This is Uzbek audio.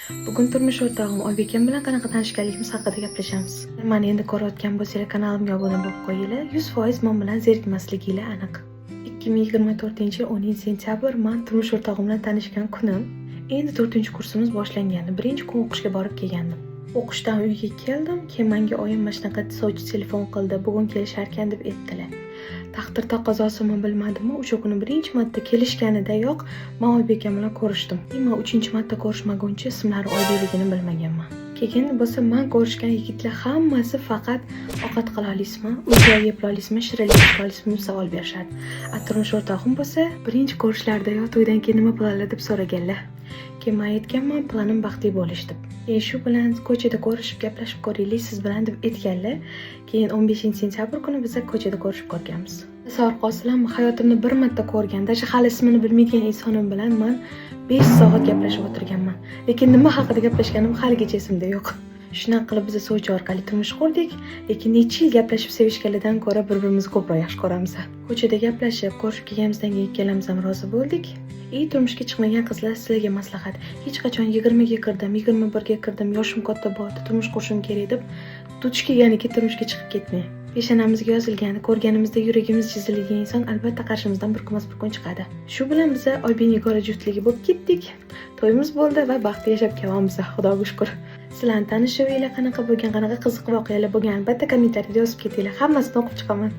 Bugun turmush o'rtog'im Oybekam bilan qanaqa tanishganligimiz haqida gaplashamiz. Mani endi ko'rayotgan bo'lsanglar, kanalimga obuna bo'lib qo'yinglar. 100% men bilan zerikmasliginglar aniq. 2024 yil 10 sentyabr man turmush o'rtog'im bilan tanishgan kunim. Endi 4-kursimiz boshlangandi. Birinchi kun o'qishga borib kelgandim. O'qishdan uyga keldim, keyin menga oyim mana shunaqa sovchi telefon qildi, bugun kelisharkan deb aytdilar. Taqdir taqozosimi, bilmadimmi, o'sha kuni birinchi marta kelishganidayoq man Oybekam bilan ko'rishdim. Man uchinchi marta ko'rishmaguncha ismlari Oybekligini bilmaganman. Keyin bo'lsa man ko'rishgan yigitlar hammasi faqat ovqat qila olasizmi, uy joy yeb olasizmi, shirinlik qila olasizmi deb savol berishardi. A turmush o'rtog'im bo'lsa birinchi ko'rishlardayoq to'ydan keyin nima planlar deb so'raganlar. Keyin man aytganman, planim baxtli bo'lish deb. Keyin shu bilan ko'chada ko'rishib, gaplashib ko'raylik siz bilan deb aytganlar. Keyin 15 sentyabr kuni biz ko'chada ko'rishib ko'rganmiz. Tasavvur qilasizlarmi, hayotimda bir marta ko'rgan, даже hali ismini bilmaydigan insonim bilan man 5 soat gaplashib o'tirganman. Lekin nima haqida gaplashganim haligacha esimda yo'q. Shunaqa qilib biz sovchi orqali turmush qurdik, lekin necha yil gaplashib sevishganlardan ko'ra bir-birimizni ko'proq yaxshi ko'ramiz. Ko'chada gaplashib, ko'rishib kelganimizdan keyin ikkalamiz ham rozi bo'ldik. И turmushga chiqmagan qizlar, sizlarga maslahat. Hech qachon 20 ga kirdim, 21 ga kirdim, yoshim katta bo'ldi, turmush qurishim kerak deb duch kelganiga turmushga chiqib ketmang. Peshonamizga yozilgan, ko'rganimizda yuragimiz chizilgan inson albatta qarshimizdan bir kun emas, bir kun chiqadi. Shu bilan biza Oybek Nigora juftligi bo'lib ketdik. To'yimiz bo'ldi va baxtli yashab kelyapmiz, Xudoga shukur. Sizlarni tanishuvinglar qanaqa bo'lgan, qanaqa qiziq voqealar bo'lgan, albatta kommentariyada yozib ketinglar. Hammasini o'qib chiqaman.